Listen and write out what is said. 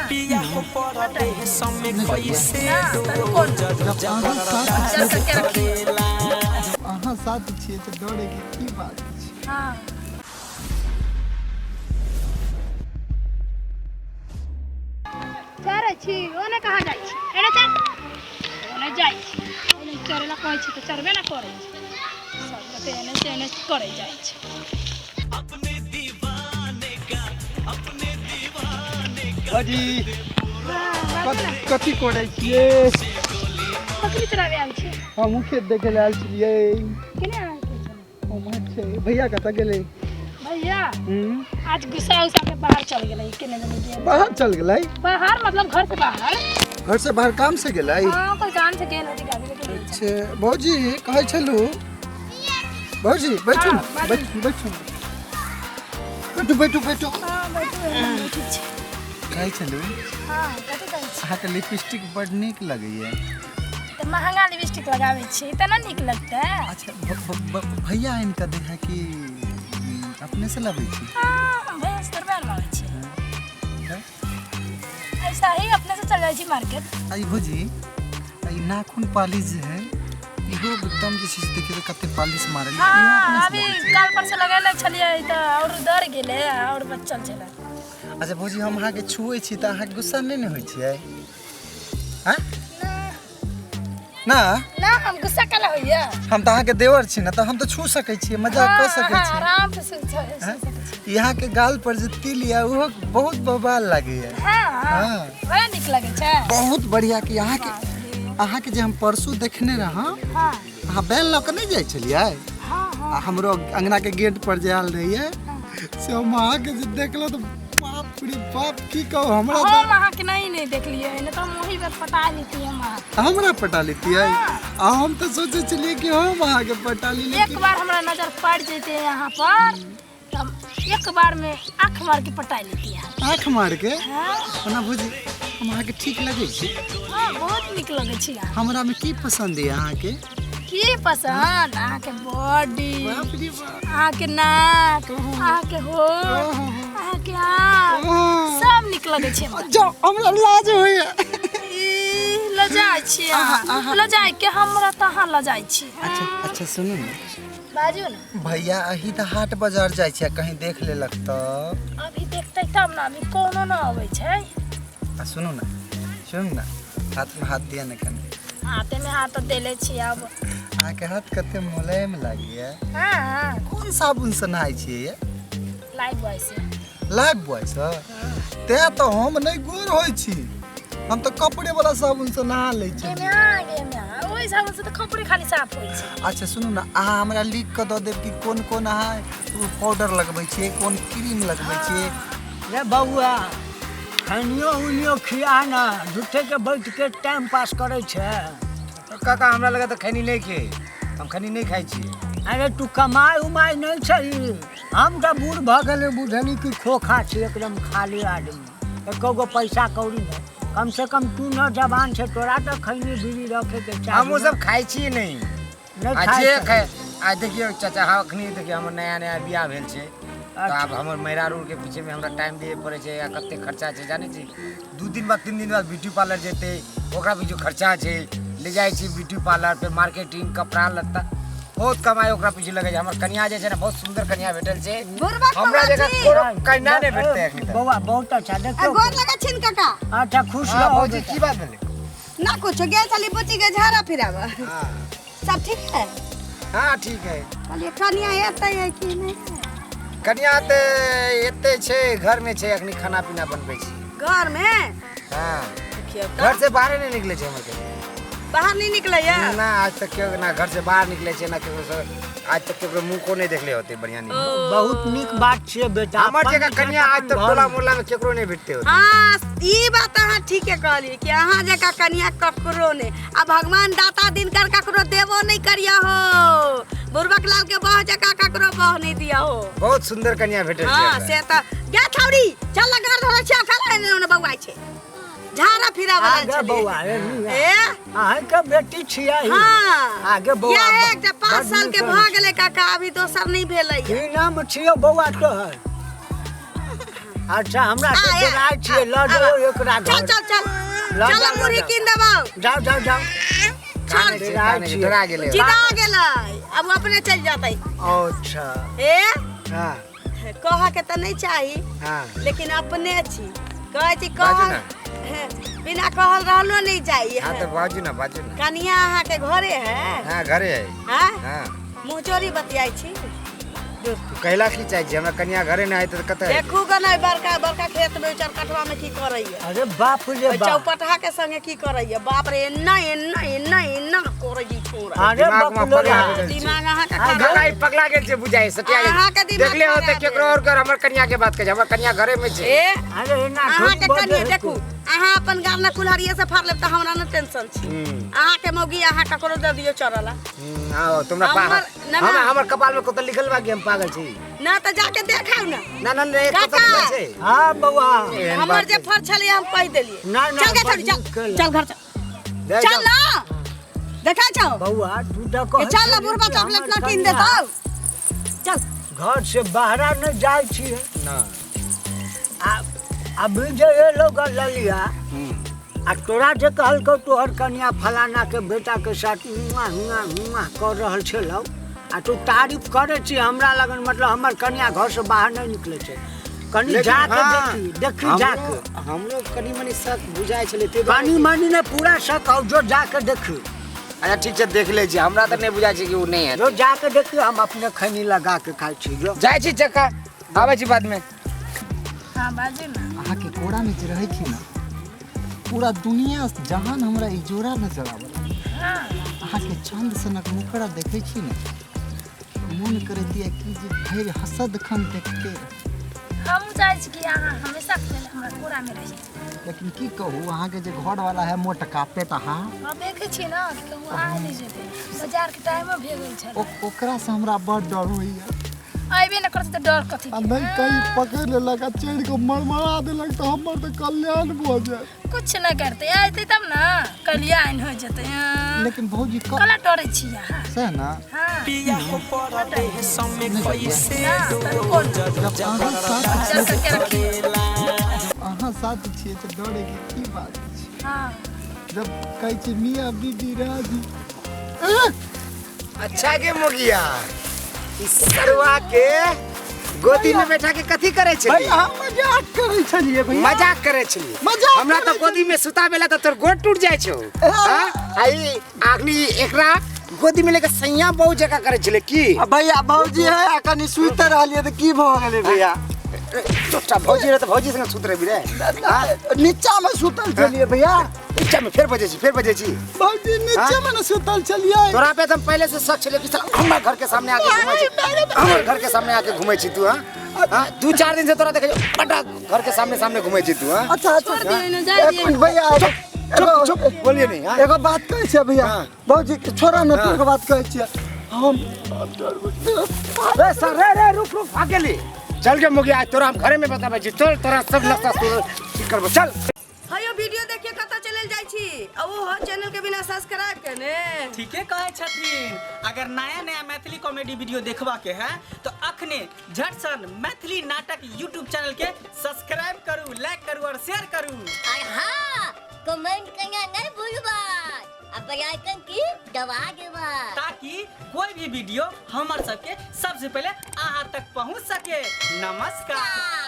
पिया हो परदेश में कैसे रोज रोज अहाँ साथ बर्दाश्त करेला। अहाँ साथ छियै तऽ डरैके की बात छै? हाँ। चरै छी, ओने कहाँ जाइ छी? एने चल, ओने जाइ छी। ओने चरै ला कहै छी तऽ चरबे ना करै छी। सब गोटे एने से एने करै जाइ छै। अजी, कथी करै छियै? बकरी चराबे आयल छी। हमहूँ खेत देखै लए आयल छलियै। केने आयल छलियै? उम्हर छै। भैया कतऽ गेलै? भैया हम्म, आज गुस्सा उसा के बाहर चल गेलै, केने जाने गेल। बाहर चल गेलै? बाहर मतलब घर से बाहर। घर से बाहर काम से गेलै? हाँ, कोई काम से गेल होती, गाड़ी लेके गेल। अच्छा भौजी, कहै छलू भौजी, बैठू ने। हाँ, बाजू। बैठू बैठू बैठू बैठू बैठू। हाँ, बैठू, एना बैठू छी। कहै छलू। हाँ, कथी कहै छी? अहाँके लिपस्टिक बड नीक लगैया। तऽ महंगा लिपस्टिक लगाबै छी तऽ ना नीक लगतै। अच्छा, भैया आनि कऽ दै है कि अपने से लबै छी? हाँ, भैया से थोड़बे लाबै छी। हैं? ऐसा ही अपने से चल जाइ छी मार्केट। आई भौजी, आई नाखून पालिश जे है, इहो एकदम जे छै से देखियौ तऽ कते पालिश मारल। इहो हाँ, अपने से अभी लबै छी? कल परसों लगेले छलियै तऽ और दर गेलै और बचल छलै। अच्छा भौजी, हम अहाँके छुए छी तऽ अहाँके गुस्सा नहि ने होइ छियै? आँय ना? ना, हम गुस्सा कला होइया? हम तऽ अहाँके देवर छी ने, तऽ हम तऽ छू सकै छियै, मजाक कऽ सकै हाँ, छियै। आराम से सुन सकै छी। यहाँ के गाल पर जे तिल यऽ, ओहो बहुत बवाल लागैया। हाँ। हाँ। बड़ा नीक लगै छै। बहुत बढ़िया। कि अहाँके अहाँके जे हम परसू देखने रहौं, हाँ। अहाँ बैल लऽ कऽ नहि जाइ छलियै? हाँ हाँ। आ हमरो अंगना के गेट पर जे आयल रहियै, से हम अहाँके जे देखलहुँ तऽ बाप रे बाप, की कहू हमरा। हम अहाँके नहीं नहीं देखलियै, नहीं तऽ हम वही बेर पटा लेती हम अहाँके। हमरा पटा लेतियै? आ हम तऽ सोचै छलियै कि हम अहाँके पटा ली, एक लेकिन बार हमरा नजर पड़ जैते यहाँ पर तऽ हम एक बार में आँख मार के पटा लेती अहाँ। आँख मार के? हाँ। ओना भौजी, हम अहाँके ठीक लगै छी? हाँ, बहुत नीक लगै छी अहाँ। हमरा में की पसंद यऽ अहाँके? की पसंद? अहाँके बॉडी। बाप रे बाप। अहाँके नाक, अहाँके होठ, अहाँके आँख, सब नीक लगै छै हमरा। जाउ, हमरा लाज होइया। ई लजाइ छी अहाँ? लजाइ के हमरा तऽ अहाँ लजाइ छी। अच्छा अच्छा, सुनू ने। बाजू ने। भैया अही तऽ हाट बाजार जाइ छै, कहीं देख लेलक तऽ? अभी देखतै तब ने, अभी कोनो न अबै छै। आ सुनू ने, सुनू ने, हाथमे हाथ दिअ ने कनि। हाथे में हाथ तऽ देले छी अब। अहाँके हाथ कते मुलायम लागैया। हाँ। कोन साबुन से नहाय छियै ये? लाइफ बॉय से। लाइफ बॉय से? तें तऽ हम नहि गोर होइ छी, हम तऽ कपड़े वाला साबुन से नहा लै छी। गे म्या, गे म्या, ओहि साबुन से तऽ कपड़े खाली साफ होइ छै। अच्छा सुनू ने, अहाँ हमरा लिख कऽ दऽ देब कि कोन कोन अहाँ पाउडर लगबै छियै, कोन क्रीम लगबै छियै। रे बौआ, खनियो उनियो खिया ना, झूठे के बैठ के टाइम पास करै छै। काका, हमरा लगा तऽ खैनी नहि खे, हम खैनी नहि खाइ छियै। अरे तू कमाइ उमाइ नहि छै? हम तऽ बूढ़ भऽ गेलै, बुझली कि खोखा छी, एकदम खाली आदमी, एको गो पैसा कौड़ी नहि। कम से कम तू न जवान छै, तोरा तऽ खैनी बीड़ी रखे के चाही। हम ओ ने। सब खाइ छियै नहि। नहि आ खाइ जे छै। खाइ आ देखियौ चाचा, हाँ, अखनी देखियौ, हमर नया नया बियाह भेल छै तऽ आब हमर मेहरारू के पीछे में हमरा टाइम दिए पड़ै छै। आ कते खर्चा छै जानै छी? 2 दिन बाद, 3 दिन बाद ब्यूटी पार्लर जेतै, ओकरा पीछे खर्चा छै। ले जाइ छी ब्यूटी पार्लर पे, मार्केटिंग, कपड़ा लत्ता, बहुत कमाइ ओकरा पीछे लगै छै। हमर कनिया जे छै ने, बहुत सुन्दर कनिया भेटल छै। बुढ़बा। हमरा जगह कोनो कन्या नहि भेटतै एखनी तक। बौआ, बहुत अच्छा, देखियौ। गोर लगै छिन काका। अच्छा, खुश हाँ, रहो। भौजी। बेटा। की बात भेलै? ना कुछो, गेल छली बुच्ची के झाड़ा फिराबऽ। हाँ। सब ठीक है? हाँ, ठीक है। कहलियै कनिया एतै है कि नहि? कनिया तऽ एते छै, घर में छै, अखनी खाना पीना बनबै छी। घर में? हाँ। देखियौ तऽ। घर से बाहरे नहि निकले छै हमर कनिया। बाहर नहीं निकलैया? ना, आज तक केओ ना घर से बाहर निकले छै, ना केकरो से आज तक केकरो मुँह को नहीं देखले होते बढ़िया नहीं। बहुत नीक बात छियै बेटा। हमर अपन जगह कन्या आज तक घर टोला मोहल्ला में केकरो नहीं भेटते होते। हाँ, ई बात अहाँ ठीके कहलियै कि अहाँ जकाँ कनिया ककरो नहि, आ भगवान दाता दिनकर ककरो देबो नहि करिया हो, बुड़बक लाल के बह जकाँ ककरो बह नहि दिया हो। बहुत सुंदर कन्या भेटल छै हाँ। हमरा। से तऽ गे छौड़ी, चल ना, घर धरै छियै, खाला एने ओने बौआइ छै, झाड़ा फिराबऽ आगे बौआ, ए, ए। अहाँके बेटी छियै? हाँ। आगे बौआ। यह एकटा 5 बड साल के नीक। भऽ गेलै काका, अभी दोसर नहि भेलै। की नाम छियौ बौआ तोहर? अच्छा हमरा से डराइ छियै ल जाओ एकरा चल घर चल चल ल चल जाओ, ल मुरही जाओ। कीन देबौ जाओ जाओ जाओ चल डराइ छियै। डरा गेलै जिदा गेलै अब ओ अपने चलि जेतै अच्छा ए हाँ कह के तऽ नहि चाही हाँ लेकिन अपने छी कहै छी बाजू कहल बिना कहल रहलो नहीं जाइए हाँ तो बाजू ना बाजू ना कनिया अहाँ के घरे है हाँ घरे है हाँ हाँ मुँह चोरी बतियाइ छी तू कहला की चाहे छी हमरा कनिया घरे ना है तऽ कतऽ है देखू गो नहीं बड़का बड़का खेत में चरकटवा में की करैया अरे बाप रे ओहि बाप चौपटहा के संगे की करैया बाप रे एना एना एना एना करैया छोरा अरे दिमाग में बकलोला पगला गेल छै। दिमाग अहाँ के आ, खराब काका ई पगला गेल छै बुझाइ सटिया गेल अहाँके दिमाग देखले होते खराब केकरो और कर हमर कनिया के बात कहे हमर कनिया घरे में छै ए अरे एना अहाँ के थोड़ी कनिया बजै देखू अहाँ अपन गाम में कुल्हड़िए से फाड़ लेब तऽ हमरा न टेंशन छी अहाँ के मौगी अहाँ ककरो दे दियौ चरला हाँ तुमरा हमर- ना, हम ना। हमर कपाल में कतौ लिखल बा कि हम पागल छी ना तऽ जाके देखाउ ना ना ना ना कतौ काका। लिखल छै हाँ बौआ एहन हमर बात जे फर छलै हम कहि देलियै ना, ना, चल गे छोड़ी चल बड़ नीक चल घर चल नहि। चल ना देखै छौ बौआ तू तऽ ए, कहै चल ना छली बुढ़बा कि चॉकलेट हमर ना कीन कनिया देतौ चल घर से बाहरा नहीं जाइ छियै ना आ अभी जे एलो ग ललिया आ तोरा जे कहलकौ तोहर कनिया फलाना के बेटा के साथ हुआ हुआ हुआ कर रहल छलौ आ तू तारीफ करै छी हमरा लगन मतलब हमर कनिया घर से बाहर नहीं निकलै छै कनी लेकिन जाके हाँ, देखी देखी जाके हमरो कनी मनी शक बुझाइ छलै ते दुआरे कनी मनी ने पूरा शक हौ जो जाके देखी अच्छा ठीक छै देख लै छी हमरा तऽ नहि बुझाइ छै कि ओ नहि है जो जाके देखी हम अपने खैनी लगा के खाइ छी जो जाइ छी चक्का आबै छी बादमे हाँ बाजू ना अहाँके कोरामे जे रहै छी ने पूरा दुनिया जहान हमरा इजोरा नजर आबल हाँ अहाँके चाँद सनक मुखड़ा देखै छी ने मोन करैत यऽ कि जे भरि हसद खन देखते रही। हम चाहै छी कि अहाँ हमेशा के लेल हमरा कोरामे रही लेकिन की कहू अहाँके जे घरवाला है मोटका पेटहा हम देखै छी ना कि कहूँ आ नहि जेतै बाजारके टाइमो भए गेल छलै ओकरासँ हमरा बड़ डर होइए अयबे नहि करतै तऽ डर कथी आ नहि कहीं पकड़ि लेलक आ चढ़ि कऽ मरमरा देलक तऽ हमर तऽ कल्याण भऽ जायत कुछ नहि करतै अयतै तब ने कल्याण हो जेतै हाँ। लेकिन भौजी कला डरै छी अहाँ सएह ने हाँ पिया हो परदेश में कैसे ना, तऽ कोन रोज जब अहाँ साथ चल करके रखिए अहाँ साथ छियै तऽ डरैके की बात छै हाँ जब कहै छै मियाँ बीबी राजी अच्छा के मुगिया ई सरवा के गोदी में बैठा के कथी करे छली भैया हम मजाक करै छलियै भैया मजाक करे छली मजाक हमरा तऽ करै गोदी में सुताबेला तऽ तोर गोड़ टूट जाइ छौ हाँ? आ ई आखनी एकरा गोदी में लेके सैया बहु जगह करे छले की आ भैया भौजी है आ कनि सुति रहलियै तऽ की भऽ गेलै भैया चुपचाप भौजी रहे तऽ भौजी संगे सुत रहबी रे हाँ? नीचा में सुतल छलियै भैया नीचा में फेर बजै छी फेर बजै छी भौजी नीचे में ने सुतल छलियै तोरा पे तऽ हम पहले से शक छले कि साला हमर घर के सामने आके घुमै छी हमर घर के सामने आके घुमै छी तू हाँ हाँ 2-4 दिन से तोरा देखै छी बड़ा घर के सामने सामने घुमै छी तू हाँ अच्छा अच्छा छोड़ दियौ ने जाय एक दियौ मिनट भैया चुप चुप बोलिए नहीं हाँ एगो बात कहै छियै भैया हाँ। भौजी के छोड़ा ने तू एगो बात कहै छियै हम रे सर रे रे रुक रुक भाग गेली चल के मुगिया तोरा हम घरे में बताबै छी चल तोरा सब नक्शा तोरा ठीक करबो चल हयो वीडियो देखिए कतऽ चलल जाइ छी आ ओहो चैनल के बिना सब्सक्राइब केने ठीके कहै छथिन अगर नया नया मैथिली कॉमेडी वीडियो देखबा के है तो अखने झटसन मैथिली नाटक यूट्यूब चैनल के सब्सक्राइब करू लाइक करू और शेयर करू और हाँ कमेंट करना नहीं भूलबा आ बेल आइकन की दबा देबा ताकि कोई भी वीडियो हमर सबके सबसे पहले अहाँ तक पहुँच सके। नमस्कार।